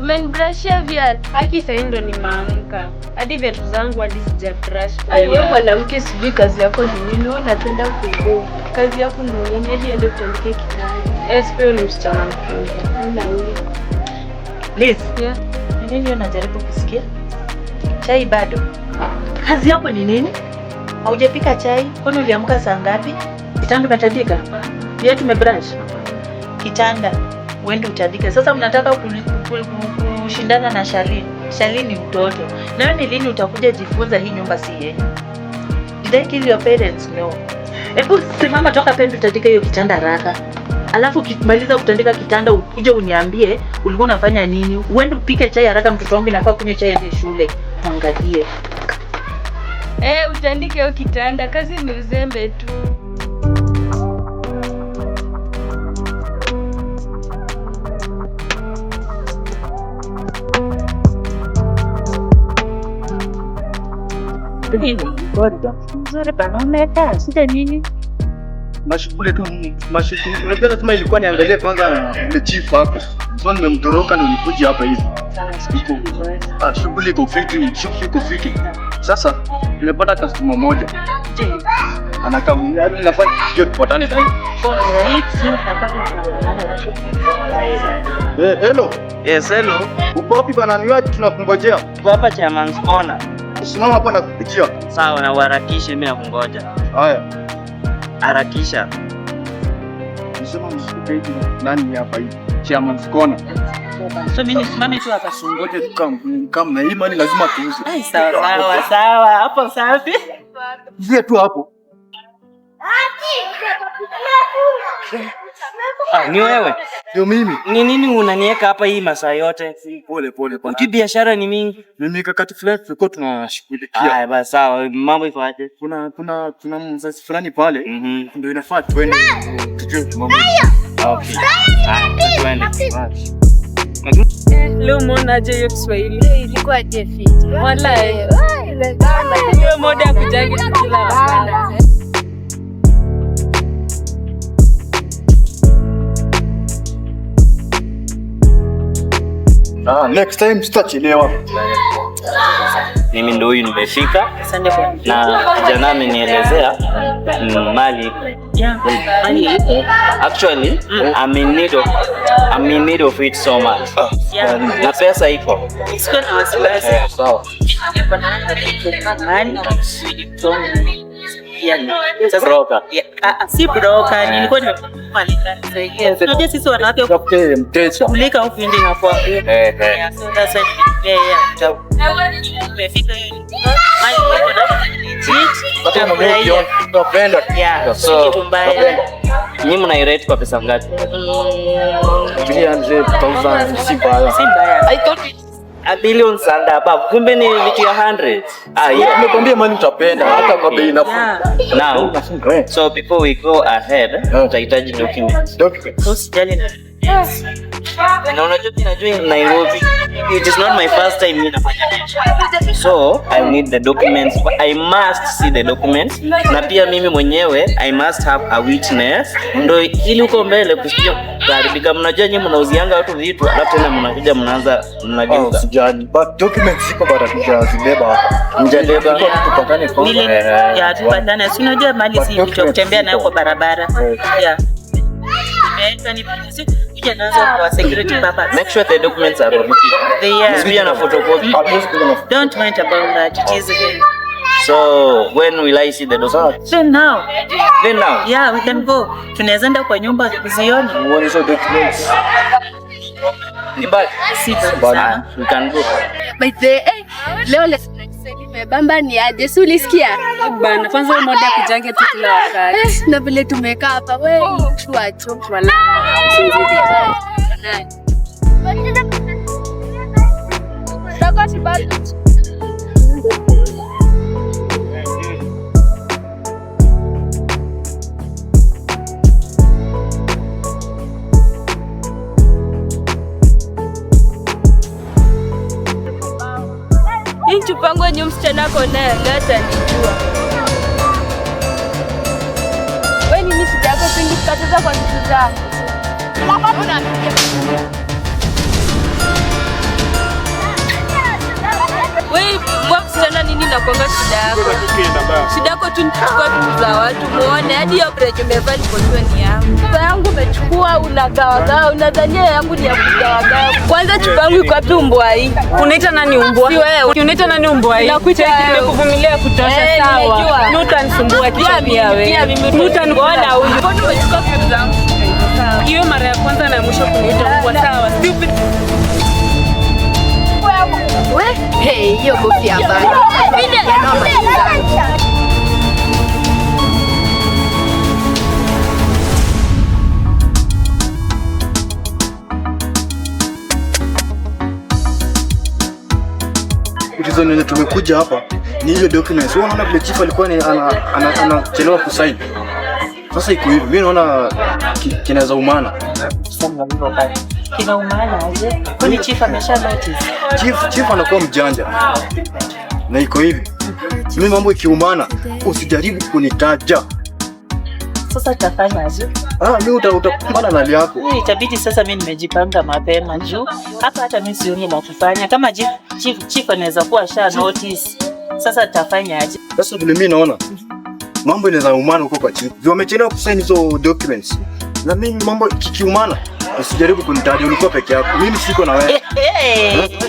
Umenibrushia viatu. Haki sasa ndo nimeamka. Hadi viatu zangu hadi sijabrush. Wewe mwanamke, sijui kazi yako ni nini? Wewe unapenda kuiba. Kazi yako ni nini? Hadi ende utandike kitanda. Eh, sio ni msichana mkubwa. Una wewe. Liz, Yeah. ni nini unajaribu kusikia? Chai bado. Kazi yako ni nini? Haujapika chai? Kwani uliamka saa ngapi? Kitanda umetandika? Viatu umebrush? Kitanda uende utandike. Sasa mnataka kushindana na Shalini. Shalini ni mtoto. Na wewe ni lini utakuja jifunza hii nyumba si yenyu? Did I kill your parents? No. Hebu simama toka pembe utandike hiyo kitanda haraka. Alafu ukimaliza kutandika kitanda ukuje uniambie ulikuwa unafanya nini. Uende upike chai haraka, mtoto wangu inafaa kunywa chai aende shule. Angalie. Eh, utandike hiyo kitanda. Kazi ni uzembe tu. Mzuri bana, umekaa shida nini? Mashughuli tu, mashughuli. Unajua lazima ilikuwa niangalie kwanza ile chief hapo. So nimemtoroka ndio nikuje hapa hivi. Ah, shughuli iko fiti, shughuli iko fiti. Sasa nimepata customer moja. Anakaa yaani nafaa tujue tupatane naye. Eh, hello. Yes, hello. Uko wapi bana? Ni wapi tunakungojea? Tuko hapa Chairman's Corner. Simama hapa na kupikia. Sawa, na uharakishe, mimi nakungoja. Haya. Harakisha. Nisema msikupe hivi nani hapa hivi? Chairman's Corner. So mimi nisimame tu hapa. Ngoja tukam na hii mali lazima tuuze. Ai, sawa sawa sawa, hapo safi. Zia tu hapo. Ah, ni wewe. Ndio mimi. Ni nini unanieka hapa hii masaa yote? Pole pole bana. Uki biashara ni mingi. Ni mikakati fulani tulikuwa tunashughulikia. Haya basi sawa, mambo iko aje? Kuna mzazi fulani pale ndio inafaa tuende tujue mambo. Okay. Haya, tuende. Leo umeona aje hiyo Kiswahili? Ilikuwa je fiti. Wallahi. Hiyo moda ya kujangi kila wakati. Ah, next time sitachelewa. Mimi ndo huyu nimefika Asante kwa na kijana amenielezea mali. Yeah. Mali ipo. Actually, I'm in need of it so much. Yeah. Na pesa iko. Sikuwa na wasiwasi. Sawa. Mali. Yeah. Sasa Broker. Yeah, si broker, nilikuwa nimemaliza. Unajua sisi wanawake Tafute mteja. kulika huku nje inakuwa Eh, eh. Yeah, so that's why yeah. Umefika hiyo mali iko na legit. Hata mwenyewe ukiona tunapenda. Yeah, si So, kitu mbaya. Nyinyi mnairate kwa pesa ngapi? 300,000 si mbaya. Si mbaya. I thought a billion and above. Kumbe ni vitu ya 100. Ah, yeah. Nimekwambia mali utapenda hata kwa bei nafuu. Yeah. Now, so before we go ahead, tutahitaji documents. Documents. So usijali na Na unajua mimi najua Nairobi. It is not my first time mimi nafanya biashara. So, I need the documents. I must see the documents. Na pia mimi mwenyewe I must have a witness. Ndio ili huko mbele kusije kuharibika. Mnajua nyinyi mnauzianga watu vitu, alafu tena mnakuja mnaanza Oh, mnageuka. sijali. But documents ziko bado hatujazibeba hapa. Mjabeba. Tulikuwa tu tupatane kwanza. Nile ya tupatane. Si unajua mali si kitu ya kutembea nayo kwa barabara. Yeah. Nimeenda ni kuja nazo kwa security purpose. Make sure the documents are original. They are. Msikuja na photocopy. Hatuwezi kuja na Don't mind about that. It is okay. So, when will I see the documents? So now, Then now. yeah, we can go. Tunaweza enda kwa nyumba uzione. Uone hizo documents. Ni bad. Si sana. We can go. By the eh, leo lesson ya Kiswahili imebamba ni aje? Si ulisikia? Bana, kwanza hiyo moda ya kujangi tu kila wakati. Eh, na vile tumekaa hapa we chua Wallahi. Hii chupango yenye msichana ako nayo leo atanijua. We nini shida yako pingi kukataza kwa vitu zako? Wewe msichana nini nakuanga shida yako? Shida yako tu ni kuchukua vitu za watu. Muone hadi hiyo break umevaa niko ni yangu. Chupa yangu umechukua unagawagawa, unadhania yangu ni ya kugawagawa. Kwanza chupa yangu iko wapi umbwa hii? Unaita nani umbwa? Si wewe. Unaita nani umbwa hii? Nakuita wewe. Nimekuvumilia kutosha sawa. Nimejua. Utanisumbua kichwa pia wewe. Pia mimi Utaniona huyu. Mbona umechukua vitu zangu? Hiyo mara ya kwanza na mwisho kuniita umbwa sawa. Stupid. Hey, hiyo kofi hapa. Reason yenye tumekuja hapa ni hiyo documents. Wewe unaona vile chief alikuwa anachelewa kusign. Sasa iko hivi, mimi naona kinaweza umana. Kina umana aje? Kwani chief amesha notice? Chief anakuwa mjanja. Na iko hivi. Mimi mambo ikiumana, usijaribu kunitaja. Sasa tutafanya aje? Mimi utapambana na hali yako. Mimi itabidi sasa mimi nimejipanga mapema juu hapa hata mimi sioni la kufanya. Kama chief anaweza kuwa sha notice. Sasa tutafanya aje? Sasa vile mimi naona mambo inaweza umana huko kwa chief. Wamechelewa kusign hizo documents. Na mimi mambo kikiumana, usijaribu kunitaja, ulikuwa peke yako. Mimi siko na wewe.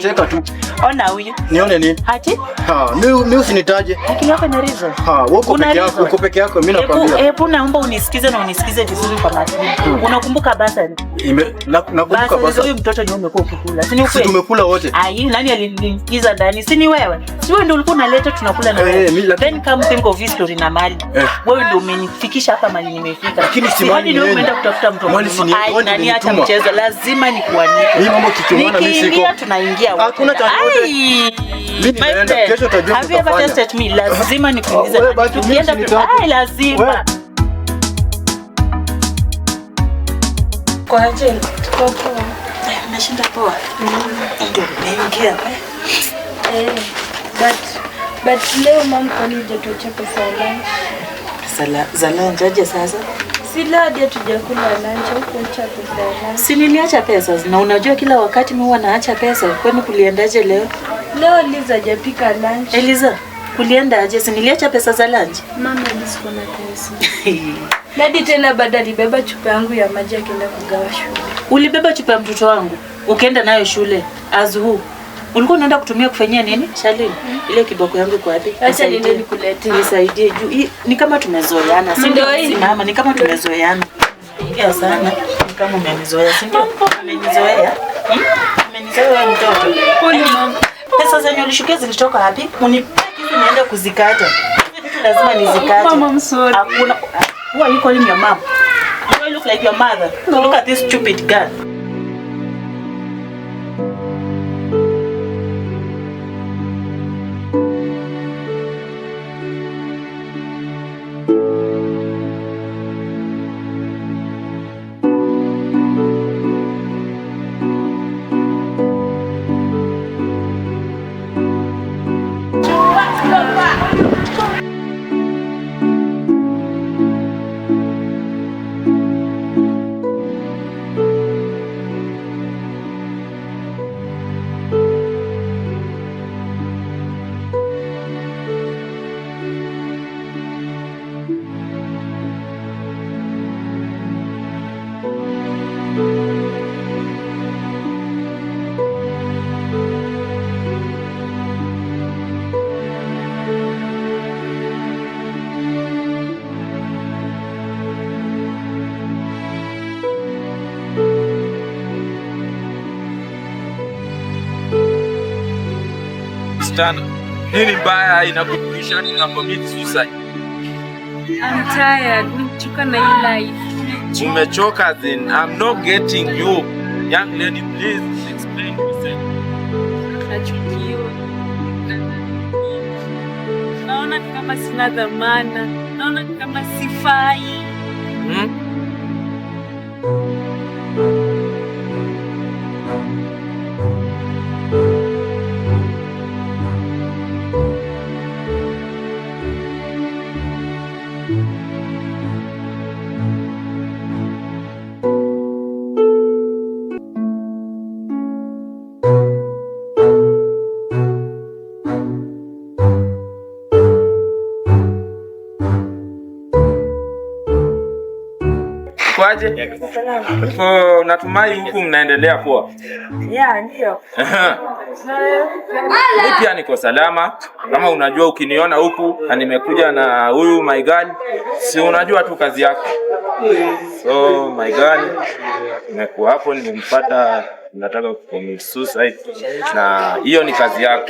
Cheka tu. Ona huyu. Nione nini? Hati? Mimi usinitaje. Lakini wako na reason. Uko peke yako, uko peke yako mimi nakwambia. Hebu naomba unisikize na unisikize vizuri kwa makini. Unakumbuka basari? Nakumbuka basari. Huyu mtoto ni umekuwa ukikula. Si ni ukweli? Si tumekula wote. Ai, nani aliniingiza ndani? Si ni wewe? Si wewe ndio ulikuwa unaleta tunakula na wewe. Then come think of history na mali. Wewe ndio umenifikisha hapa mali nimefika. Lakini si mali ndio umeenda kutafuta mtoto. Mali si ni wewe. Nani acha mchezo, lazima nikuanike. Mimi mambo kikiumana mimi siko. Tunaingia wote. Hakuna cha wote. Mimi naenda kesho utajua. Have you ever tested me? Lazima nikuulize. Tukienda lazima. Kwa aje? Tuko poa. Nashinda poa. Ndio nimeingia. But leo mom kwani hujatuachia pesa ya lunch? Pesa za lunch aje sasa? Si leo hadi hatujakula lunch, hukuacha pesa ya lunch. Si niliacha pesa na unajua kila wakati mimi huwa naacha pesa. Kwani kuliendaje leo? Leo Liza hajapika lunch. Eliza, kulienda aje? Si niliacha pesa za lunch? Mama Liza kuna pesa. Nadi tena baada alibeba chupa yangu ya maji akaenda kugawa shule. Ulibeba chupa ya mtoto wangu ukaenda nayo shule as who? Ulikuwa unaenda kutumia kufanyia nini? Shalini, ile kiboko yangu iko wapi? Acha niende nikuletee. Nisaidie juu. Ni kama tumezoeana. Si ndio? Mama, ni kama tumezoeana. Ongea sana. Ni kama umenizoea, si ndio? Umenizoea. Umenizoea wewe mtoto. Pole mama. Pesa zenye ulishukia zilitoka wapi? Unipe kitu niende kuzikata. Vitu lazima nizikate. Mama, I'm sorry. Hakuna. Who are you calling your mom? Do I look like your mother? No. Look at this stupid girl. Nini mbaya inakupisha na commit suicide? I'm tired. Nimechoka na hii life. Umechoka then. I'm not getting you. Young lady, please explain yourself. Nachukiwa. Naona kama sina dhamana. Naona kama sifai. Kwaje? Oh, natumai huku mnaendelea poa. Yeah, ndio. Mimi pia niko salama. Kama unajua ukiniona huku na nimekuja na huyu my girl, si unajua tu kazi yako. So my girl, nimekuwa hapo nimempata, nataka kucommit suicide na hiyo ni kazi yako.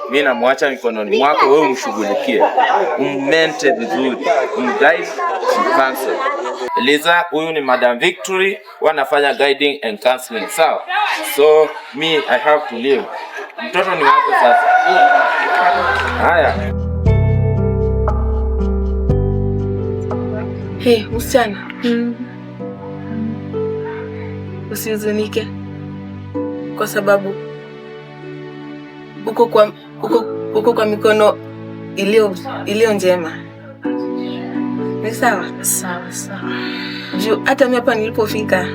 Mimi namwacha mikononi mwako, wewe umshughulikie, ummente vizuri, umguide, umcounsel. Eliza, huyu ni Madam Victory, wanafanya guiding and counseling, sawa? So me I have to leave. Mtoto ni wako sasa. Haya. Hey, msichana. Usihuzunike kwa sababu uko kwa mikono iliyo njema. Ni sawa? Sawa sawa. Juu hata mimi hapa nilipofika,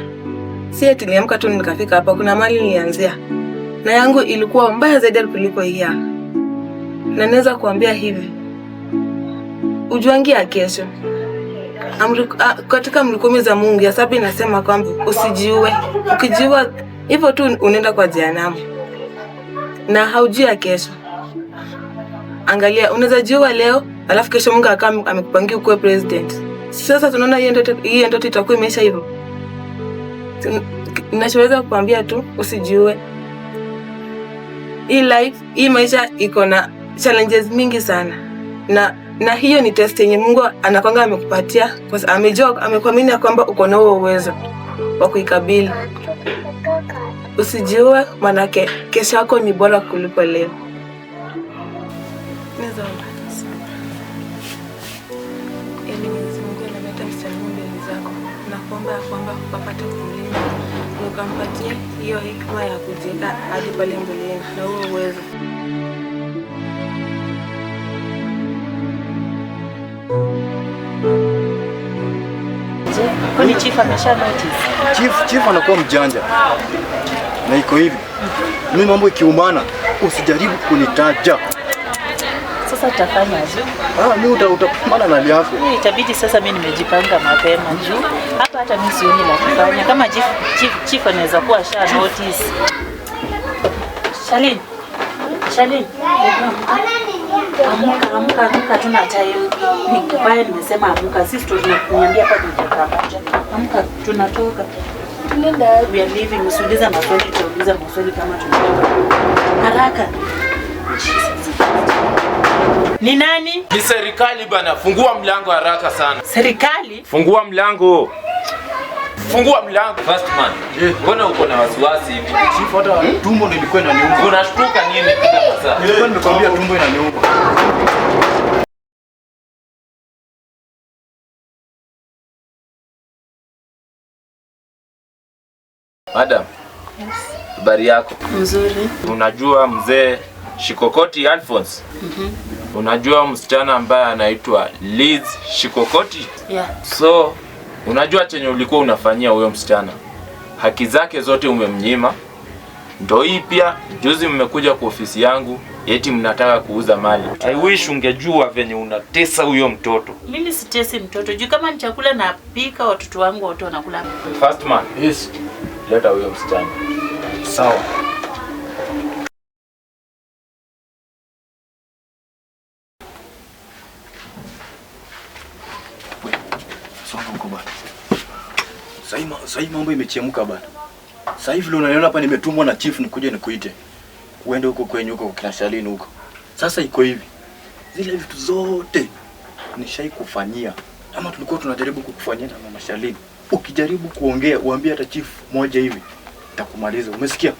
si eti niliamka tu nikafika hapa, kuna mahali nilianzia, na yangu ilikuwa mbaya zaidi kuliko hii hapa. Na naweza kuambia hivi, ujuangi ya kesho. Katika amri 10 za Mungu ya saba inasema kwamba usijiue. Ukijiua hivyo tu unaenda kwa jehanamu na haujui ya kesho. Angalia, unaweza jiua leo alafu kesho Mungu akawa amekupangia ukuwe president. Sasa tunaona hiyo ndoto itakuwa imeisha hivyo. Ninachoweza kukwambia tu usijiue. Hii life, hii maisha iko na challenges mingi sana, na hiyo ni test yenye Mungu anakwanga amekupatia kwa amejua, amekuamini ya kwamba uko na huo uwezo wa kuikabili. Usijiue, manake kesho yako ni bora kuliko leo. Naweza omba? Ee Mwenyezi Mungu, namleta msichana wangu mbele zako na kuomba ya kwamba ukapate kumlinda na ukampatie hiyo hekima ya kujiweka hadi pale mbeleni na huo uwezo. Kwani chief amesha notice? Chief anakuwa mjanja na iko hivi. Mimi mambo ikiumana, usijaribu kunitaja. Sasa tutafanya aje? Ah, mimi utapambana na hali yako. Mimi itabidi sasa mimi nimejipanga mapema juu hapa hata mimi sioni la kufanya. Kama chief anaweza kuwa sha notice. Shalin. Shalin. Amka, amka, amka, tuna time. Ni kubaya nimesema amka. Sisi tu tunaniambia hapa tunakaa moja. Amka, tunatoka. Tunaenda? We are leaving. Usiulize maswali, tutauliza maswali kama tunatoka. Haraka. Jesus. Ni nani? Ni serikali bana, fungua mlango haraka sana. Serikali? Fungua mlango. Fungua mlango. First man. Mbona uko na wasiwasi hivi? Chief, hata tumbo ndio ilikuwa inaniuma. Unashtuka nini kila masaa? Nilikuwa nimekwambia tumbo inaniuma. Madam. Habari yako? Mzuri. Unajua mzee Shikokoti Alphonse? Unajua msichana ambaye anaitwa Liz Shikokoti? Yeah. So, unajua chenye ulikuwa unafanyia huyo msichana, haki zake zote umemnyima. Ndo hii pia juzi mmekuja kwa ofisi yangu eti mnataka kuuza mali. I wish ungejua venye unatesa huyo mtoto. Mimi sitesi mtoto juu kama ni chakula napika, watoto wangu wote wanakula. First man, Yes. leta huyo msichana. Sawa. We, songa huko bana. Sasa hii mambo imechemka bana. Sasa hivi vile unaniona hapa nimetumwa na chief nikuje nikuite. Uende huko kwenye huko kina Shalini huko. Sasa iko hivi. Zile vitu zote nishai kufanyia ama tulikuwa tunajaribu kukufanyia na mama Shalini. Ukijaribu kuongea uambie hata chief moja hivi nitakumaliza. Umesikia?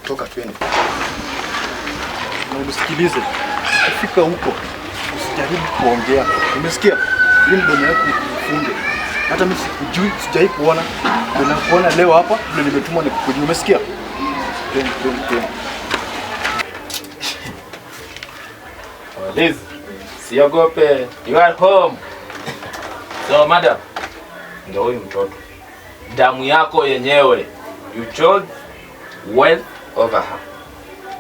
Toka twende. Na unisikilize. Ukifika huko usijaribu kuongea. Umesikia? Hii mdomo yako ufunge. Hata mimi sikujui, sijai kuona. Ndio nakuona leo hapa, ndio nimetumwa nikukujua. Umesikia? Twende, twende, twende. Liz, siogope. You are home. So madam, ndio huyu mtoto. Damu yako yenyewe. You chose wealth over her.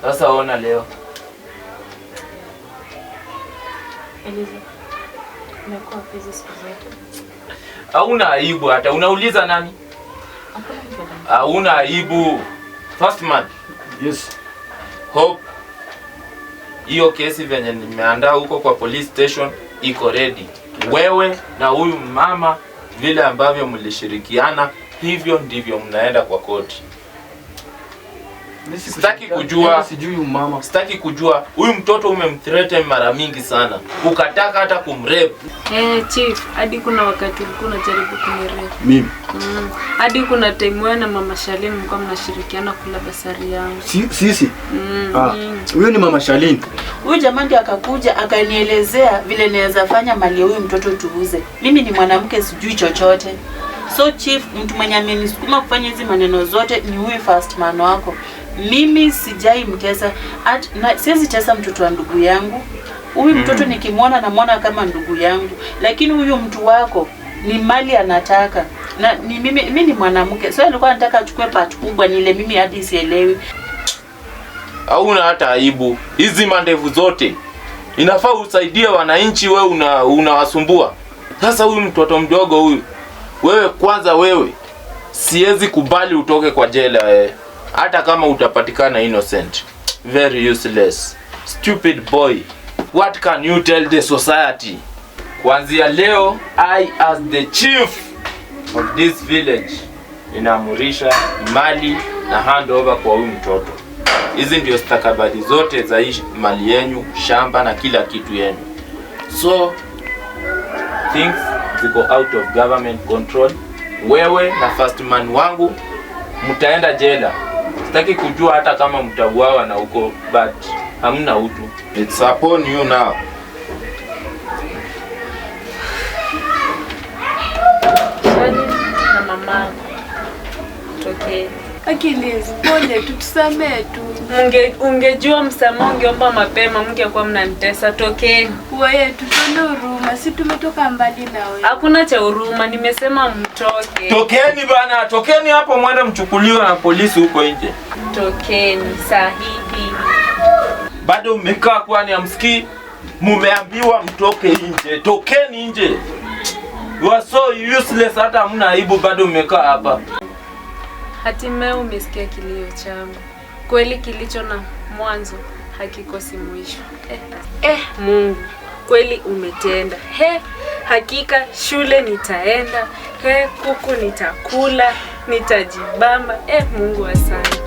Sasa ona leo. Eliza, Umekuwa busy siku zote. Hauna aibu hata. Unauliza nani? Hauna aibu. First man. Yes. Hope hiyo kesi venye nimeandaa huko kwa police station iko ready. Wewe na huyu mama vile ambavyo mlishirikiana, hivyo ndivyo mnaenda kwa koti. Sitaki kujua, sijui huyu mama. Sitaki kujua huyu mtoto umemthreaten mara mingi sana, ukataka hata kumrape. Chief, hadi kuna wakati ulikuwa unajaribu kunirape. Mimi? Hadi kuna time wewe na mama Shalini mlikuwa mnashirikiana kula basari yangu. Sisi? Huyo ni mama Shalini. Huyu jamaa ndiye akakuja akanielezea vile naweza fanya mali ya huyu mtoto tuuze. Mimi ni mwanamke sijui chochote. So chief, mtu mwenye amenisukuma kufanya hizi maneno zote ni huyu first man wako. Mimi sijai mtesa, siwezi tesa mtoto wa ndugu yangu. Huyu mtoto nikimwona namuona kama ndugu yangu, lakini huyu mtu wako ni mali anataka. Na ni mimi ni mwanamke. So alikuwa anataka achukue part kubwa nile mimi hadi sielewi. Hauna hata aibu. Hizi mandevu zote inafaa usaidie wananchi, wewe unawasumbua. Sasa huyu mtoto mdogo huyu, wewe kwanza wewe siwezi kubali utoke kwa jela wewe. Hata kama utapatikana innocent. Very useless. Stupid boy. What can you tell the society? Kuanzia leo, I as the chief of this village ninaamurisha mali na hand over kwa huyu mtoto. Hizi ndio stakabadhi zote za hii mali yenu, shamba na kila kitu yenu. So things ziko out of government control. Wewe na first man wangu mtaenda jela. Sitaki kujua hata kama mtauawa na huko, but hamna utu. It's upon you now. Shani na mama tokee. Akili, pole tu, tusamee tu. Ungejua msamaha ungeomba mapema, mngekuwa mnanitesa. Tokeni. Wewe tutuone huruma, si tumetoka mbali na wewe. Hakuna cha huruma, nimesema mtoke. Tokeni bana, tokeni hapo mwende mchukuliwe na polisi huko nje. Tokeni sahihi. Bado mmekaa kwani hamsikii? Mumeambiwa mtoke nje. Tokeni nje. You are so useless, hata hamna aibu bado mmekaa hapa. Hatimaye umesikia kilio changu. Kweli kilicho na mwanzo hakikosi mwisho. Mungu, kweli umetenda. Hakika shule nitaenda. Kuku nitakula, nitajibamba. Mungu asante.